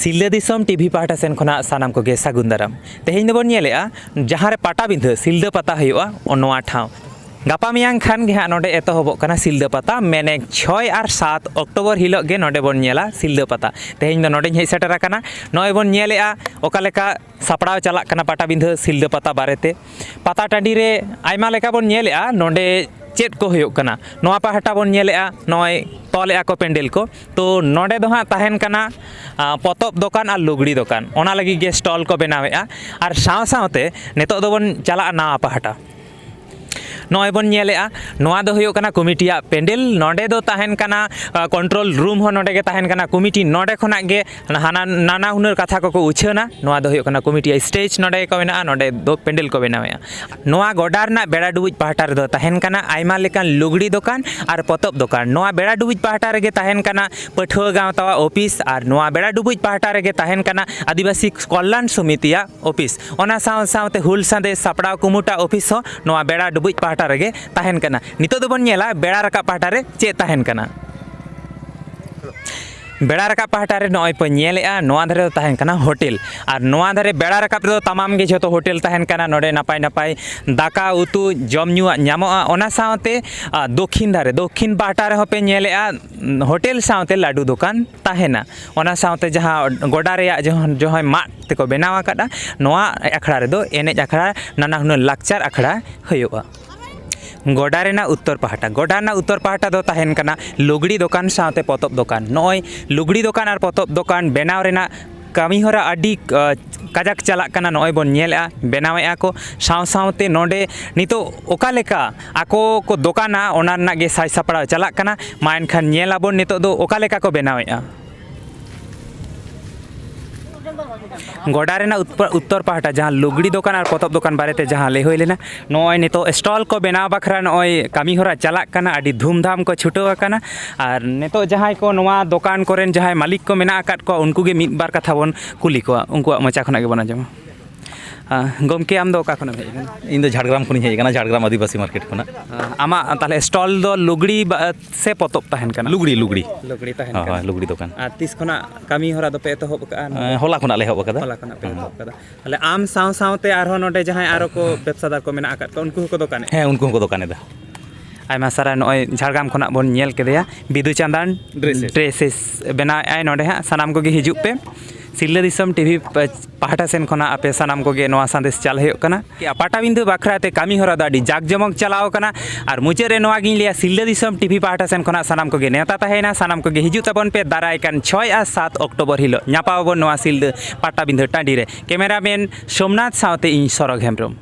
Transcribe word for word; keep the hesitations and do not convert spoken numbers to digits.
ᱥᱤᱞᱫᱟᱹ ᱫᱤᱥᱚᱢ ᱴᱤᱵᱷᱤ ᱯᱟᱦᱴᱟ ᱥᱮᱱ ᱠᱷᱚᱱᱟᱜ ᱥᱟᱱᱟᱢ ᱠᱚᱜᱮ ᱥᱟᱹᱜᱩᱱ ᱫᱟᱨᱟᱢ᱾ ᱛᱮᱦᱮᱧ ᱫᱚᱵᱚᱱ ᱧᱮᱞᱮᱜᱼᱟ, ᱡᱟᱦᱟᱸ ᱨᱮ ᱯᱟᱴᱟᱵᱤᱸᱫᱷᱟᱹ ᱥᱤᱞᱫᱟᱹ ᱯᱟᱛᱟ ᱦᱩᱭᱩᱜᱼᱟ, ᱱᱚᱣᱟ ᱴᱷᱟᱶ᱾ ᱜᱟᱯᱟ ᱢᱮᱭᱟᱝ ᱠᱷᱟᱱ ᱜᱮ ᱦᱟᱸᱜ ᱱᱚᱰᱮ ᱮᱛᱚᱦᱚᱵᱚᱜ ᱠᱟᱱᱟ ᱥᱤᱞᱫᱟᱹ ᱯᱟᱛᱟ, ᱢᱮᱱᱮᱠ ᱪᱷᱚᱭ ᱟᱨ ᱥᱟᱛ ᱚᱠᱴᱳᱵᱚᱨ ᱦᱤᱞᱳᱜ ᱜᱮ ᱱᱚᱰᱮ ᱵᱚᱱ ᱧᱮᱞᱟ ᱥᱤᱞᱫᱟᱹ ᱯᱟᱛᱟ᱾ ᱛᱮᱦᱮᱧ ᱫᱚ ᱱᱚᱰᱮᱧ ᱦᱮᱡ ᱥᱮᱴᱮᱨ ᱟᱠᱟᱱᱟ᱾ ᱱᱚᱜᱼᱚᱭ ᱵᱚᱱ ᱧᱮᱞᱮᱜᱼᱟ ᱚᱠᱟ ᱞᱮᱠᱟ ᱥᱟᱯᱲᱟᱣ ᱪᱟᱞᱟᱜ ᱠᱟᱱᱟ ᱯᱟᱴᱟᱵᱤᱸᱫᱷᱟᱹ ᱥᱤᱞᱫᱟᱹ ᱯᱟᱛᱟ ᱵᱟᱨᱮᱛᱮ᱾ ᱯᱟᱛᱟ ᱴᱟᱺᱰᱤ ᱨᱮ ᱟᱭᱢᱟ ᱞᱮᱠᱟ ᱵᱚᱱ ᱧᱮᱞᱮᱜᱼᱟ ᱱᱚᱰᱮ ᱪᱮᱫ ᱠᱚ ᱦᱩᱭᱩᱜ ᱠᱟᱱᱟ᱾ ᱱᱚᱣᱟ ᱯᱟᱦᱴᱟ ᱵᱚᱱ ᱧᱮᱞᱮᱜᱼᱟ, ᱱᱚᱜᱼᱚᱭ ᱛᱚᱞᱮᱜᱼᱟ ᱠᱚ ᱯᱮᱱᱰᱮᱞ ᱠᱚ᱾ ᱛᱚ ᱱᱚᱰᱮ ᱫᱚ ᱦᱟᱸᱜ ᱛᱟᱦᱮᱱ ᱠᱟᱱᱟ, ᱟ, ᱯᱚᱛᱚᱵ ᱫᱚᱠᱟᱱ ᱟᱨ ᱞᱩᱜᱽᱲᱤ ᱫᱚᱠᱟᱱ, ᱚᱱᱟ ᱞᱟᱹᱜᱤᱫ ᱜᱮ ᱥᱴᱚᱞ ᱠᱚ ᱵᱮᱱᱟᱣᱮᱜᱼᱟ᱾ ᱟᱨ ᱥᱟᱶ ᱥᱟᱶᱛᱮ ᱱᱤᱛᱚᱜ ᱫᱚᱵᱚᱱ ᱪᱟᱞᱟᱜᱼᱟ ᱱᱟᱣᱟ ᱯᱟᱦᱴᱟ᱾ ᱱᱚᱜᱼᱚᱭ ᱵᱚᱱ ᱧᱮᱞᱮᱜᱼᱟ, ᱱᱚᱣᱟ ᱫᱚ ᱦᱩᱭᱩᱜ ᱠᱟᱱᱟ ᱠᱚᱢᱤᱴᱤᱭᱟᱜ ᱯᱮᱱᱰᱮᱞ᱾ ᱱᱚᱰᱮ ᱫᱚ ᱛᱟᱦᱮᱱ ᱠᱟᱱᱟ, ᱟ, ᱠᱚᱱᱴᱨᱳᱞ ᱨᱩᱢ ᱦᱚᱸ ᱱᱚᱰᱮ ᱜᱮ ᱛᱟᱦᱮᱱ ᱠᱟᱱᱟ᱾ ᱠᱚᱢᱤᱴᱤ ᱱᱚᱰᱮ ᱠᱷᱚᱱᱟᱜ ᱜᱮ ᱦᱟᱱᱟ ᱱᱟᱱᱟ ᱦᱩᱱᱟᱹᱨ ᱠᱟᱛᱷᱟ ᱠᱚᱠᱚ ᱩᱪᱷᱟᱹᱱᱟ᱾ ᱱᱚᱣᱟ ᱫᱚ ᱦᱩᱭᱩᱜ ᱠᱟᱱᱟ ᱠᱚᱢᱤᱴᱤᱭᱟᱜ ᱥᱴᱮᱡᱽ, ᱱᱚᱰᱮ ᱜᱮᱠᱚ ᱵᱮᱱᱟᱜᱼᱟ, ᱱᱚᱰᱮ ᱫᱚ ᱯᱮᱱᱰᱮᱞ ᱠᱚ ᱵᱮᱱᱟᱣᱮᱜᱼᱟ᱾ ᱱᱚᱣᱟ ᱜᱚᱰᱟ ᱨᱮᱱᱟᱜ ᱵᱮᱲᱟ ᱰᱩᱵᱩᱡ ᱯᱟᱦᱴᱟ ᱨᱮᱫᱚ ᱛᱟᱦᱮᱱ ᱠᱟᱱᱟ ᱟᱭᱢᱟ ᱞᱮᱠᱟᱱ ᱞᱩᱜᱽᱲᱤ ᱫᱚᱠᱟᱱ ᱟᱨ ᱯᱚᱛᱚᱵ ᱫᱚᱠᱟᱱ᱾ ᱱᱚᱣᱟ ᱵᱮᱲᱟ ᱰᱩᱵᱩᱡ ᱯᱟᱦᱴᱟ ᱨᱮᱜᱮ ᱛᱟᱦᱮᱱ ᱠᱟᱱᱟ ᱯᱟᱹᱴᱷᱩᱣᱟᱹ ᱜᱟᱶᱛᱟᱣᱟᱜ ᱚᱯᱷᱤᱥ, ᱟᱨ ᱱᱚᱣᱟ ᱵᱮᱲᱟ ᱰᱩᱵᱩᱡ ᱯᱟᱦᱴᱟ ᱨᱮᱜᱮ ᱛᱟᱦᱮᱱ ᱠᱟᱱᱟ ᱟᱹᱫᱤᱵᱟᱹᱥᱤ ᱠᱚᱞᱞᱟᱱ ᱥᱚᱢᱤᱛᱤᱭᱟᱜ ᱚᱯᱷᱤᱥ᱾ ᱚᱱᱟ ᱥᱟᱶ ᱥᱟᱶᱛᱮ ᱦᱩᱞ ᱥᱟᱸᱫᱮ ᱥᱟᱯᱲᱟᱣ ᱠᱩᱢᱩᱴᱟᱜ ᱚᱯᱷᱤᱥ ᱦᱚᱸ ᱱᱚᱣᱟ ᱵᱮᱲᱟ ᱰᱩᱵᱩᱡ ᱯᱟᱦᱴᱟ ᱨᱮᱜᱮ ᱛᱟᱦᱮᱱ ᱠᱟᱱᱟ᱾ ᱱᱤᱛᱚᱜ ᱫᱚᱵᱚᱱ ᱧᱮᱞᱟ ᱵᱮᱲᱟ ᱨᱟᱠᱟᱵ ᱯᱟᱦᱴᱟ ᱨᱮ ᱪᱮᱫ ᱛᱟᱦᱮᱱ ᱠᱟᱱᱟ᱾ ᱵᱮᱲᱟ ᱨᱟᱠᱟᱵ ᱯᱟᱦᱴᱟ ᱨᱮ ᱱᱚᱜᱼᱚᱭ ᱯᱮ ᱧᱮᱞᱮᱜᱼᱟ, ᱱᱚᱣᱟ ᱫᱷᱟᱨᱮ ᱫᱚ ᱛᱟᱦᱮᱱ ᱠᱟᱱᱟ ᱦᱳᱴᱮᱞ᱾ ᱟᱨ ᱱᱚᱣᱟ ᱫᱷᱟᱨᱮ ᱵᱮᱲᱟ ᱨᱟᱠᱟᱵ ᱨᱮᱫᱚ ᱛᱟᱢᱟᱢ ᱜᱮ ᱡᱷᱚᱛᱚ ᱦᱳᱴᱮᱞ ᱛᱟᱦᱮᱱ ᱠᱟᱱᱟ᱾ ᱱᱚᱰᱮ ᱱᱟᱯᱟᱭ ᱱᱟᱯᱟᱭ ᱫᱟᱠᱟ ᱩᱛᱩ ᱡᱚᱢ ᱧᱩᱣᱟᱜ ᱧᱟᱢᱚᱜᱼᱟ᱾ ᱚᱱᱟ ᱥᱟᱶᱛᱮ, ᱟ, ᱫᱚᱠᱠᱷᱤᱱ ᱫᱷᱟᱨᱮ, ᱫᱚᱠᱠᱷᱤᱱ ᱯᱟᱦᱴᱟ ᱨᱮᱦᱚᱸ ᱯᱮ ᱧᱮᱞᱮᱜᱼᱟ, ᱩᱢ, ᱦᱳᱴᱮᱞ ᱥᱟᱶᱛᱮ ᱞᱟᱹᱰᱩ ᱫᱚᱠᱟᱱ ᱛᱟᱦᱮᱱᱟ᱾ ᱚᱱᱟ ᱥᱟᱶᱛᱮ ᱡᱟᱦᱟᱸ ᱜᱚᱰᱟ ᱨᱮᱭᱟᱜ ᱡᱟᱦᱟᱸ, ᱡᱟᱦᱟᱸᱭ ᱢᱟᱫ ᱛᱮᱠᱚ ᱵᱮᱱᱟᱣ ᱟᱠᱟᱫᱼᱟ, ᱱᱚᱣᱟ ᱟᱠᱷᱲᱟ ᱨᱮᱫᱚ ᱮᱱᱮᱡ ᱟᱠᱷᱲᱟ, ᱱᱟᱱᱟ ᱦᱩᱱᱟᱹᱨ ᱞᱟᱠᱪᱟᱨ ᱟᱠᱷᱲᱟ ᱦᱩᱭᱩᱜᱼᱟ᱾ ᱜᱚᱰᱟ ᱨᱮᱱᱟᱜ ᱩᱛᱛᱚᱨ ᱯᱟᱦᱴᱟ, ᱜᱚᱰᱟ ᱨᱮᱱᱟᱜ ᱩᱛᱛᱚᱨ ᱯᱟᱦᱴᱟ ᱫᱚ ᱛᱟᱦᱮᱱ ᱠᱟᱱᱟ ᱞᱩᱜᱽᱲᱤ ᱫᱚᱠᱟᱱ ᱥᱟᱶᱛᱮ ᱯᱚᱛᱚᱵ ᱫᱚᱠᱟᱱ᱾ ᱱᱚᱜᱼᱚᱭ ᱞᱩᱜᱽᱲᱤ ᱫᱚᱠᱟᱱ ᱟᱨ ᱯᱚᱛᱚᱵ ᱫᱚᱠᱟᱱ ᱵᱮᱱᱟᱣ ᱨᱮᱱᱟᱜ ᱠᱟᱹᱢᱤ ᱦᱚᱨᱟ ᱟᱹᱰᱤ, ᱟ, ᱠᱟᱡᱟᱠ ᱪᱟᱞᱟᱜ ᱠᱟᱱᱟ᱾ ᱱᱚᱜᱼᱚᱭ ᱵᱚᱱ ᱧᱮᱞᱮᱜᱼᱟ, ᱵᱮᱱᱟᱣᱮᱜᱼᱟ ᱠᱚ᱾ ᱥᱟᱶ ᱥᱟᱶᱛᱮ ᱱᱚᱰᱮ ᱱᱤᱛᱚᱜ ᱚᱠᱟ ᱞᱮᱠᱟ ᱟᱠᱚ ᱠᱚ ᱫᱚᱠᱟᱱᱟ, ᱚᱱᱟ ᱨᱮᱱᱟᱜ ᱜᱮ ᱥᱟᱡᱽ ᱥᱟᱯᱲᱟᱣ ᱪᱟᱞᱟᱜ ᱠᱟᱱᱟ᱾ ᱢᱟ ᱮᱱᱠᱷᱟᱱ ᱧᱮᱞ ᱟᱵᱚᱱ ᱱᱤᱛᱚᱜ ᱫᱚ ᱚᱠᱟ ᱞᱮᱠᱟ ᱠᱚ ᱵᱮᱱᱟᱣᱮᱜᱼᱟ᱾ ᱜᱚᱰᱟ ᱨᱮᱱᱟᱜ ᱩᱛᱯᱚ-, ᱩᱛᱛᱚᱨ ᱯᱟᱦᱴᱟ ᱡᱟᱦᱟᱸ ᱞᱩᱜᱽᱲᱤ ᱫᱚᱠᱟᱱ ᱟᱨ ᱯᱚᱛᱚᱵ ᱫᱚᱠᱟᱱ ᱵᱟᱨᱮᱛᱮ ᱡᱟᱦᱟᱸ ᱞᱟᱹᱭ ᱦᱩᱭ ᱞᱮᱱᱟ, ᱱᱚᱜᱼᱚᱭ ᱱᱤᱛᱚᱜ ᱥᱴᱚᱞ ᱠᱚ ᱵᱮᱱᱟᱣ ᱵᱟᱠᱷᱨᱟ ᱱᱚᱜᱼᱚᱭ ᱠᱟᱹᱢᱤ ᱦᱚᱨᱟ ᱪᱟᱞᱟᱜ ᱠᱟᱱᱟ, ᱟᱹᱰᱤ ᱫᱷᱩᱢᱫᱷᱟᱢ ᱠᱚ ᱪᱷᱩᱴᱟᱹᱣ ᱟᱠᱟᱱᱟ᱾ ᱟᱨ ᱱᱤᱛᱚᱜ ᱡᱟᱦᱟᱸᱭ ᱠᱚ ᱱᱚᱣᱟ ᱫᱚᱠᱟᱱ ᱠᱚᱨᱮᱱ ᱡᱟᱦᱟᱸᱭ ᱢᱟᱹᱞᱤᱠ ᱠᱚ ᱢᱮᱱᱟᱜ ᱟᱠᱟᱫ ᱠᱚᱣᱟ, ᱩᱱᱠᱩ ᱜᱮ ᱢᱤᱫ ᱵᱟᱨ ᱠᱟᱛᱷᱟ ᱵᱚᱱ ᱠᱩᱞᱤ ᱠᱚᱣᱟ, ᱩᱱᱠᱩᱣᱟᱜ ᱢᱚᱪᱟ ᱠᱷᱚᱱᱟᱜ ᱜᱮᱵᱚᱱ ᱟᱸᱡᱚᱢᱟ᱾ ᱜᱚᱢᱠᱮ, ᱟᱢ ᱫᱚ ᱚᱠᱟ ᱠᱷᱚᱱᱮᱢ ᱦᱮᱡ ᱟᱠᱟᱱᱟ? ᱤᱧ ᱫᱚ ᱡᱷᱟᱲᱜᱨᱟᱢ ᱠᱷᱚᱱᱤᱧ ᱦᱮᱡ ᱟᱠᱟᱱᱟ, ᱡᱷᱟᱲᱜᱨᱟᱢ ᱟᱹᱫᱤᱵᱟᱹᱥᱤ ᱢᱟᱨᱠᱮᱴ ᱠᱷᱚᱱᱟᱜ᱾ ᱟᱢᱟᱜ ᱛᱟᱦᱚᱞᱮ ᱥᱴᱚᱞ ᱫᱚ ᱞᱩᱜᱽᱲᱤ ᱵᱟ- ᱥᱮ ᱯᱚᱛᱚᱵ ᱛᱟᱦᱮᱱ ᱠᱟᱱᱟ? ᱞᱩᱜᱽᱲᱤ, ᱞᱩᱜᱽᱲᱤ᱾ ᱞᱩᱜᱽᱲᱤ ᱛᱟᱦᱮᱱ ᱦᱳᱭ, ᱠᱟᱱᱟ᱾ ᱦᱳᱭ, ᱞᱩᱜᱽᱲᱤ ᱫᱚᱠᱟᱱ᱾ ᱟᱨ ᱛᱤᱥ ᱠᱷᱚᱱᱟᱜ ᱠᱟᱹᱢᱤ ᱦᱚᱨᱟ ᱫᱚᱯᱮ ᱮᱛᱚᱦᱚᱵ ᱟᱠᱟᱫᱼᱟ? ᱮᱸ, ᱦᱚᱞᱟ ᱠᱷᱚᱱᱟᱜ ᱞᱮ ᱮᱦᱚᱵ ᱟᱠᱟᱫᱟ᱾ ᱦᱚᱞᱟ ᱠᱷᱚᱱᱟᱜ ᱯᱮ ᱮᱛᱚᱦᱚᱵ ᱟᱠᱟᱫᱟ᱾ ᱛᱟᱦᱚᱞᱮ ᱟᱢ ᱥᱟᱶ ᱥᱟᱶᱛᱮ ᱟᱨᱦᱚᱸ ᱱᱚᱰᱮ ᱡᱟᱦᱟᱸᱭ ᱟᱨᱚ ᱠᱚ ᱵᱮᱵᱽᱥᱟᱫᱟᱨ ᱠᱚ ᱢᱮᱱᱟᱜ ᱟᱠᱟᱫ ᱠᱚᱣᱟ, ᱩᱱᱠᱩ ᱦᱚᱸᱠᱚ ᱫᱚᱠᱟᱱᱮᱫᱼᱟ? ᱦᱮᱸ, ᱩᱱᱠᱩ ᱦᱚᱸᱠᱚ ᱫᱚᱠᱟᱱ ᱮᱫᱟ᱾ ᱟᱭᱢᱟ ᱥᱟᱨᱦᱟᱣ᱾ ᱱᱚᱜᱼᱚᱭ ᱡᱷᱟᱲᱜᱨᱟᱢ ᱠᱷᱚᱱᱟᱜ ᱵᱚᱱ ᱧᱮᱞ ᱠᱮᱫᱮᱭᱟ ᱵᱤᱫᱩ ᱪᱟᱸᱫᱟᱱ Dresses᱾ ᱰᱨᱮᱥᱮᱥ ᱵᱮᱱᱟᱣᱮᱫᱼᱟᱭ ᱱᱚᱰᱮ ᱦᱟᱸᱜ᱾ ᱥᱟᱱᱟᱢ ᱠᱚᱜᱮ ᱦᱤᱡᱩᱜ ᱯᱮ᱾ ᱥᱤᱞᱫᱟᱹ ᱫᱤᱥᱚᱢ ᱴᱤᱵᱷᱤ ᱯᱟᱦᱴᱟ ᱥᱮᱱ ᱠᱷᱚᱱᱟᱜ ᱟᱯᱮ ᱥᱟᱱᱟᱢ ᱠᱚᱜᱮ ᱱᱚᱣᱟ ᱥᱟᱸᱫᱮᱥ ᱪᱟᱞ ᱦᱩᱭᱩᱜ ᱠᱟᱱᱟ᱾ ᱯᱟᱴᱟᱵᱤᱸᱫᱷᱟᱹ ᱵᱟᱠᱷᱨᱟ ᱛᱮ ᱠᱟᱹᱢᱤ ᱦᱚᱨᱟ ᱫᱚ ᱟᱹᱰᱤ ᱡᱟᱠ ᱡᱚᱢᱚᱠ ᱪᱟᱞᱟᱣ ᱟᱠᱟᱱᱟ᱾ ᱟᱨ ᱢᱩᱪᱟᱹᱫ ᱨᱮ ᱱᱚᱣᱟ ᱜᱤᱧ ᱞᱟᱹᱭᱟ, ᱥᱤᱞᱫᱟᱹ ᱫᱤᱥᱚᱢ ᱴᱤᱵᱷᱤ ᱯᱟᱦᱴᱟ ᱥᱮᱱ ᱠᱷᱚᱱᱟᱜ ᱥᱟᱱᱟᱢ ᱠᱚᱜᱮ ᱱᱮᱣᱛᱟ ᱛᱟᱦᱮᱸᱭᱮᱱᱟ᱾ ᱥᱟᱱᱟᱢ ᱠᱚᱜᱮ ᱦᱤᱡᱩᱜ ᱛᱟᱵᱚᱱ ᱯᱮ ᱫᱟᱨᱟᱭ ᱠᱟᱱ ᱪᱷᱚᱭ ᱟᱨ ᱥᱟᱛ ᱚᱠᱴᱳᱵᱚᱨ ᱦᱤᱞᱳᱜ᱾ ᱧᱟᱯᱟᱢ ᱟᱵᱚᱱ ᱱᱚᱣᱟ ᱥᱤᱞᱫᱟᱹ ᱯᱟᱴᱟᱵᱤᱸᱫᱷᱟᱹ ᱴᱟᱺᱰᱤ ᱨᱮ᱾ ᱠᱮᱢᱮᱨᱟᱢᱮᱱ ᱥᱳᱢᱱᱟᱛᱷ ᱥᱟᱶᱛᱮ ᱤᱧ ᱥᱚᱨᱚᱜᱽ ᱦᱮᱢᱵᱨᱚᱢ᱾